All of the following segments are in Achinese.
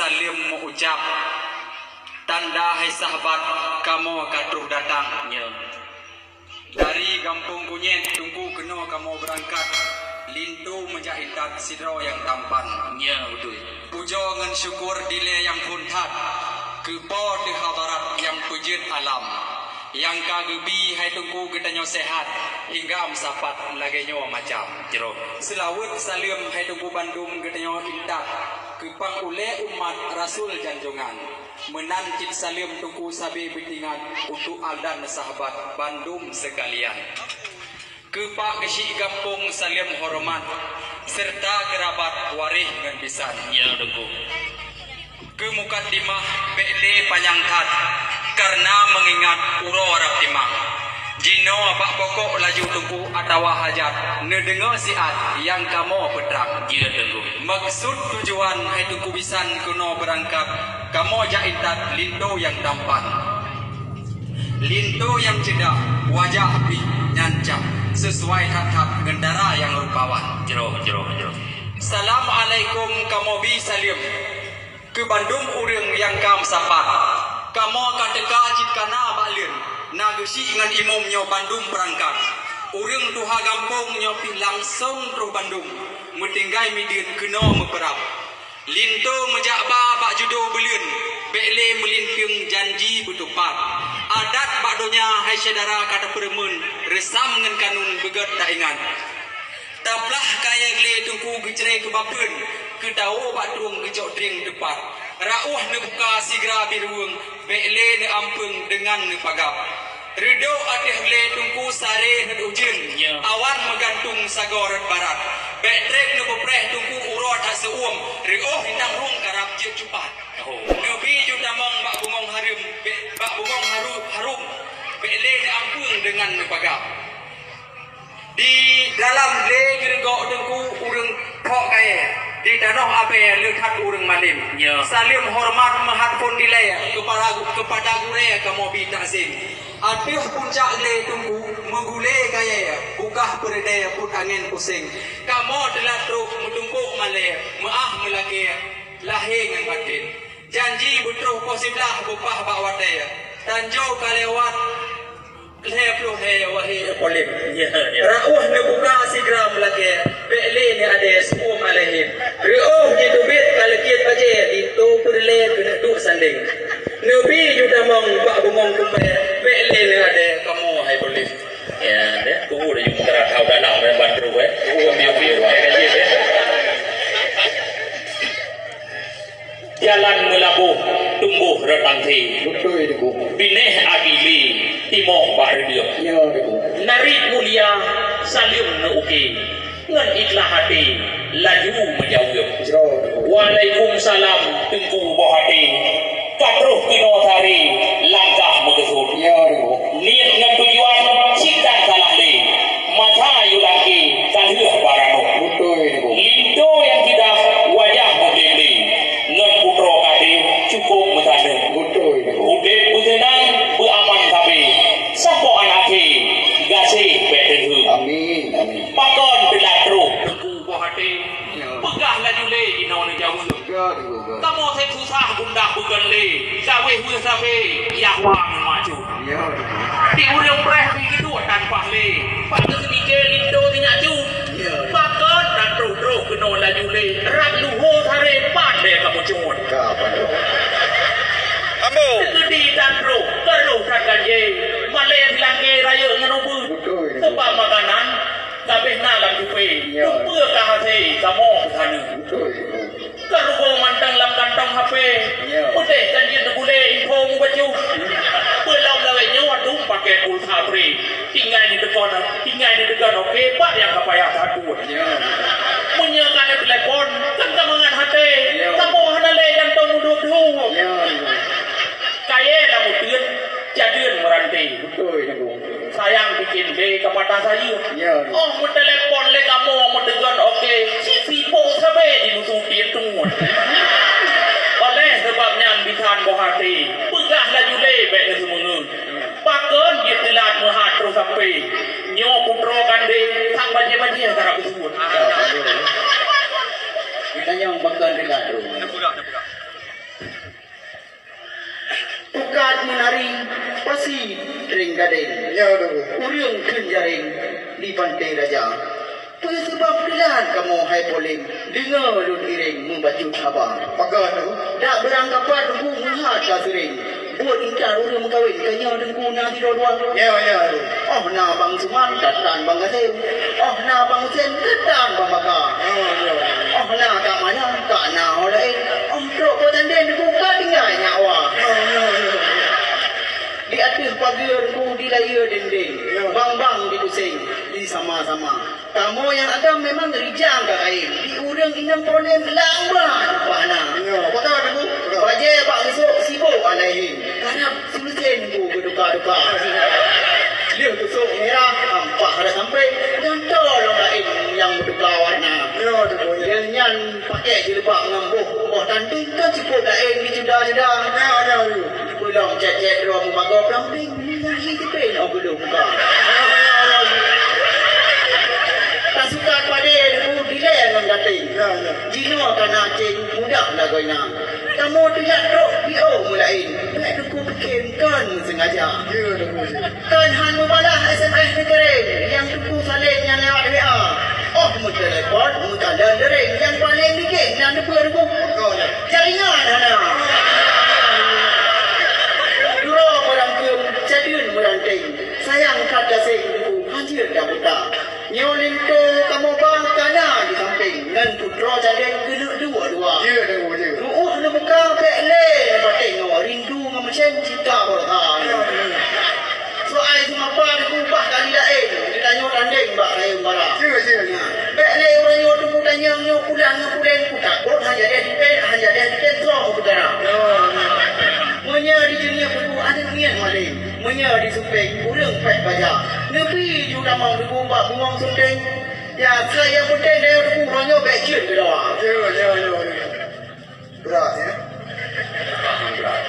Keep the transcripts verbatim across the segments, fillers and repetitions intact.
Saleuem meu-ucab, tanda hai sahabat kamoe ka troh datang. Nyo. Dari gampông Kunyét Teungku keunoe kamoe beurangkat, linto meujak intat sidroe nyang tampan. Nyo, beutôi. Pujoe ngon syukur dilée nyang phon that, keu Po teuh hadarat nyang peujeuet alam. Nyang ka geubi hai Teungku geutanyoe seuhat, hingga meusapat lagée nyoe macam. Jroh. Seulaweuet saleuem hai Teungku bandum geutanyoe intat, keu pang ulée umat rasul janjongan. Meunan cit saleuem Teungku sabe beutingat untuk adan sahabat bandum seukalian. Keu Pak Geuchik Gampông saleuem horeumat, seureuta keurabat waréh ngon bisan. Nyo, Teungku. Keu mukadimah bék lé panyang that, kareuna meungingat uroe rab timang. Jinoe bak pokok laju Teungku atawa hajat, neudeungoe siat nyang kamoe peutrang. Jeuet, Teungku. Meukeusut tujuan hai Teungku bisan keunoe beurangkat, kamoe jak intat linto nyang tampan. Linto nyang ceudah, wajah pih nyan cam, sisuai that-that ngon dara nyang rupawan. Jroh, jroh, jroh. Assalamualaikum kamoe bi saleuem keu bandum ureuëng nyang ka meusapat. Kamoe ka teuka cit kana bak leuen, na geuchik ngon imum nyoe bandum peurangkat. Ureuëng tuha gampông nyoe pih langsong troh bandum, meutinggai mideuen keunoe meupeurab. Linto meujak ba bak judo beuleuen, bék lé meulinteung janji beutupat. Adat bak donya hai syedara ka tapeureumeun, reusam ngon kanun beugét taingat. Taplah kayée glé Teungku geucré keu bapeuen, keu tawoe bak trueng geucok trieng teupat. Rauh neubuka sigra birueng, bék lé neuampeueng deungon neupagab. Reudok ateueh glé Teungku saré rhot ujeuen, ya, awan meugantung sagoe rhot barat. Bék treb neupeupreh Teungku uroe that seu-uem, reuôh inong rhueng karab jeuet cupat. Oh. Neubi ju tamong bak bungöng hareuem, bék, bak bungöng haru-, harum, bék lé neuampeueng deungon neupagab. Di dalam glé geureugok Teungku ureuëng phok kayée, di tanoh Abée le that ureuëng malem. Ya. Saleuem horeumat meuhat phon dilée, keupada, keupada gurée kamoe bi takzim. Ateueh puncak glé Teungku meugulée kayée, bukah peureudée peuet angén puseng. Kamoe teulat trok meutumpok malée, meuáh meulakée, lahé ngon batén. Janji beutroh poh siblaih beupah bak watée, tanjoe ka lewat lhée ploh lhée wahé polém. Ya, ya. Rauh neubuka sigra meulakée, bék lé neuadée seu-uem alaihem. Reuôh jiteubiet ka leukiet bajée, linto peureulée keuneuk duek sandeng. Neubi ju tamong bak bungöng kumbée, bék lé neuadée kamoe hai polém. Ya, deh, kubu dah jumpa rata udah nak main bandru, eh. Kubu ambil-ambil, eh, kaji, eh. Jalan meulaboh tumboh reutanté. Beutôi, Teungku. Binéh abili timoh bak reudeueng. Ya, Teungku. Narit mulia saleuem neuuké. Ngon ikhlas até laju meujaweueb. Jroh, Teungku. Waalaikumsalam, Teungku boh até. Ka troh keunoe saré langkah meukeusut. Ya, Teungku. Niet ngon tujuan cit tan salah lé. Masa yue langkée ka lheueh baranoe. Beutôi, Teungku. Linto nyang ceudah wajah meuglé-glé. Ngon putroe kadé cukôp meusaneue. Beutôi, Teungku. Udép beuseunang, beuaman sabé. Sampoe aneuk akhé, gaséh bék teuheueng. Amin, amin. Pakon teulat troh Teungku boh até. Ya. Peugah laju lé inoe neujaweueb. Ya, Teungku. Kamoe seb susah gundah bukon lé, gawéh weueh sabé, yah wang maju. Ya, Teungku. Di ureuëng preh pih geuduek tanpa lé, bak geuseumiké linto sinyak ju. Ya. Pakon dan troh-troh keunoe laju lé, rab luho saré pat lé kamoe cungon. Ka, Pak. Ambo. Seukeuti dan troh, keuroh that ganjé, malée silangké rayeuk ngon ubeut. Beutôi, Teungku. Seubab makanan, sabéh na lam cupé. Ya. Peue ka hasé kamoe keusaneue. Beutôi, Teungku. Keuruboh mantong lam kantong hapé. Ya. Udeh kan jeuet gulé info mubacut. Beulom lawét nyoe dum pakai pulsa pri. Tinggai ni teukon, tinggai ni teukon, oke, pat nyang ka payah that buet. Ya. Meunyoe ka neutelepon, kan ka mangat haté. Ya. Saboh hana lé gantong udop dhu. Ya. Kayée lam uteuen, jadeun meuranté. Beutôi, Teungku. Sayang bikin lé ka patah sayeuep. Ya. Oh, meutelepon lé kamoe meuteugon oke, si sibok sabe jimusu tiep tungut. Oleh sebab nyan bisan boh até, peugah laju lé bék neuseumeungeut. Pakon jeuet teulat meuhat troh sampé. Nyoe putroe kandé sang bajée-bajée karab beuseubuet. Kita nyang pakon teulat troh. Kat meunari pasi teuring gadeng. Ya, Teungku. Ureueng kheun jareng di Pantai Raja. Peue sabab teulat kamoe hai polém, deungoe lôn iréng meubacut haba. Pakon, Teungku? Dak beurangkapat Teungku meuhat ka seuréng. Buet intat ureueng meukawen, ka nyoe Teungku na sidroe dua. Ya, ya, Teungku. Oh na Bang Suman, ka tan Bang Gasem. Oh na Bang Husén, ka tan Bang Baka. Ya, ya. Oh na Kak Maya, ka na ho laén. Oh trok Po Tanden, Teungku, ka tinggai nyak wa. Ya, ya, ya. Di ateueh pageue Teungku, di layeue dinding. Ya. Bang-bang di puseng, di sama-sama. Kamoe nyang agam memang rijang ka kaén, di ureueng inong polém lambat upah na. Nyoe, pakon, Teungku? Pakon? Bajée bak eusok sibok alaihi, karab sulusen Teungku geuduka-duka. Lheueh eusok mirah, ampah rot sampéng, gantoe lom laén nyang meuduka warna. Nyoe, Teungku, nyoe. Lheueh nyan pakèk jilbab ngon boh, boh tanting ka cukôp laén jicuda-cuda. Nyoe, nyoe, nyoe. Peulom cét-cét droe meubagoe peulang pieng, meunyoe hi tipéh 'oh geudoh muka. Pasukan padé Teungku dilèe ngon gaténg. Ya, ya. Jinoe ka na céng mudah lagoina. Kamoe teuyak trok piôh meulaén. Bèk Teungku piké kon meuseungaja. Ya, Teungku. Kon han meubalah S M S neukirém, nyang Teungku saleng nyan lewat W A. 'Oh meutelepon, meukalon deuréng, nyang paleng ligét na neupeu Teungku. Jaringan hana. Duroe meurangkeum, cadeun meuranteng. Sayang that gaséng Teungku, hanjeuet tabuta. Nyoe linto kamoe ba ka na di sampéng, ngon putroe candeng keuneuk dua-dua. Ya, Teungku, ya. Ruôh neumuka bèk lé bateng nyoe, rindu ngon meucen cita beureuha. Soai seumapa Teungku bah kali laén, geutanyoe tandeng bak rayeuk bara. Ya, ya, ya. Bèk lé uroe nyoe Teungku tanyong nyoe pulan ngon pulen, kutakot hana deh dipén, hana deh dipén troh u peukara. Ya, ya. Meunyoe di Jeunieb Teungku aneuk miet malém, meunyoe di Sumpéng ureueng pék baja. Neubi ju tamong Teungku bak bungong sunteng. Ya, asai nyang peunteng dayah Teungku uroe nyoe bèk jeuet keu doa. Ya, ya, ya, ya. Brat, ya. Paham, brat.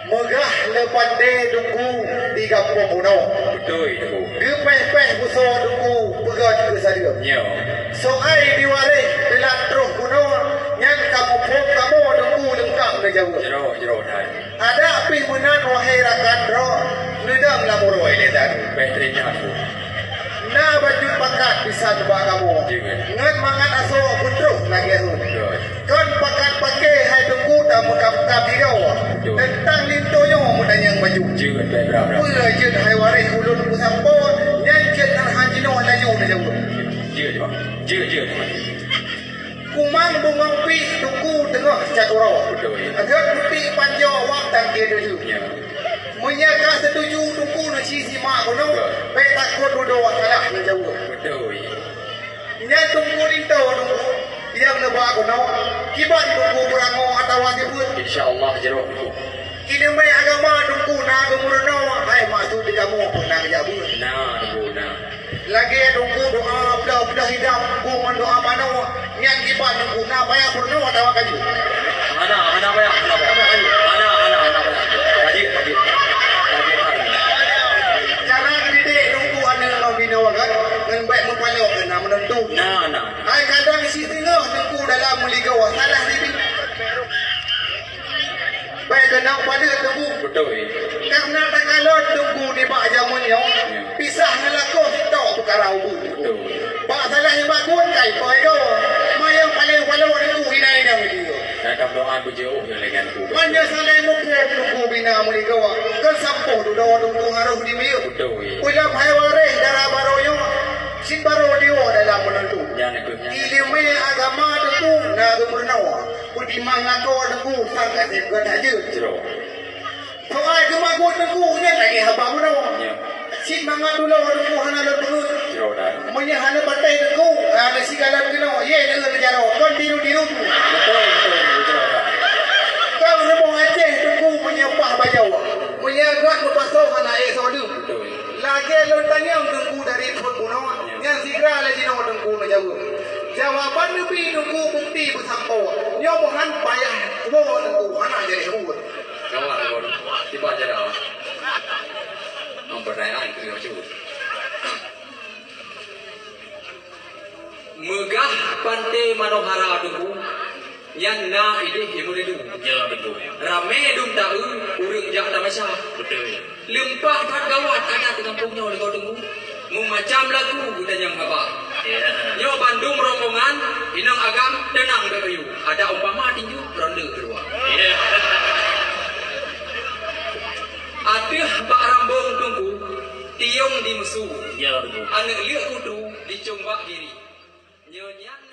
Meugah le pandé Teungku di gampông bunoe. Beutôi, Teungku. Geupéh-péh beusoe Teungku peugöt keu saleuem. Nyoe. Soai diwaréh teulat troh bunoe, nyan ka muphom kamoe Teungku leungkap neujaweueb. Jroh, jroh that. Adak pih meunan wahé rakan droe, neudong lam uroe lé that. Bèk teuingat, Teungku. Na bacut pakat bisan bak kamoe. Jeuet. Ngon mangat asoe peutrôh lagèe rhot. Beutôi. Kon pakat paké hai Teungku tameuka-ka bidôh. Beutôi. Teuntang linto nyoe meutanyong bacut. Jeuet, baik, bra, bra. Peue jeuet hai waréh ulôn peusampoe, nyan jeuet nan han jinoe laju neujaweueb. Jeuet, Bang. Jeuet, jeuet, Bang. Kumang bungong pih Teungku teungoh cat uroe. Beutôi. Rhot putéh panjoe wang tangke tuju. Ya. Meunyoe ka seutuju Teungku neuci simak bunoe, beutôi, bèk takot dudoe salah neujaweueb. Beutôi. Nyan Teungku linto Teungku nyang neuba bunoe, kiban Teungku peurangoe atawa sifeuet. Insya Allah jroh Teungku. Ileumèe agama Teungku na geumeurunoe, hai maksud di kamoe peue na geujak beuet. Na Teungku na. Lagèe Teungku doa ploh-ploh idap, bungong doa manoe, nyan kiban Teungku na payah peurunoe atawa ka jeuet? Hana, hana payah, hana payah. Hana, hana, hana payah. Ka jeuet, ka jeuet. Ka jeuet. Cara geudidik Teungku aneuk ngon binoe kan, ngon bèk meupalok keu na meuneuntu. Na, na. Hai kadang siteungoh Teungku dalam meuligoe salah didik. Bèk keunong padeuet Teungku. Beutôi. Karena takalon Teungku nibak jameun nyoe, ya, pisah ngon lakoe sitok peukara ubeut. Beutôi. Bak salah nyang bagun kai poh igoe. Ma nyang paleng paloe Teungku hina inong jih. Dan ka doa beujeuet nyang lagèe Teungku. Meunyoe saléng muphom Teungku bina meuligoe, kon sampôh dudoe Teungku harôh jimiyueb. Beutôi. Ulôn hai waréh dara barô nyoe, cit barô diwoe dalam meuneuntu. Nyan keuh nyan. Ileumèe agama Teungku na geumeurunoe. Peutimang lakoe Teungku, sang ka sép gata jeuet. Jroh. Soai geumagun Teungku nyan lagèe haba bunoe. Ya. Cit mangat dudoe Teungku hana lôn peungeuet. Jroh that. Meunyoe hana patéh Teungku, hana sigalan keunoe, yé neueu neujaroe, kon tiru-tiru tu. Beutôi, beutôi, beutôi, jroh that. Kon rumoh Aceh Teungku meunyoe paih bajoe. Meunyoe göt meupasoe hana ék soe deuh. Beutôi. Lagèe lôn tanyong Teungku dari phon bunoe, ya, nyan sigra lé jinoe Teungku neujaweueb. Jawaban neubi Teungku bukti beusampoe. Nyoe meuhan payah tuwoe Teungku hana jadi buet. Gawat, gawat. Tiba jalan. Memperdayakan ke cuy. Meugah Pantai Manohara Teungku. Nyan na idéh ilmu laju. Ya, betul. Ramé dum taeu ureuëng jak tamasya. Betul. Leumpah that gawat adat di gampông nyoe lagoe Teungku. Meumacam lagu geutanyong haba. Ya. Nyoe bandum rombongan inong agam teunang deuh ayue. Ada umpama tinju ronde keudua. Ya. Ateueh bak rambong Teungku, tiong di meusu. Ya, betul. Aneuk liek kutu dicong bak giri. Nyoe nyan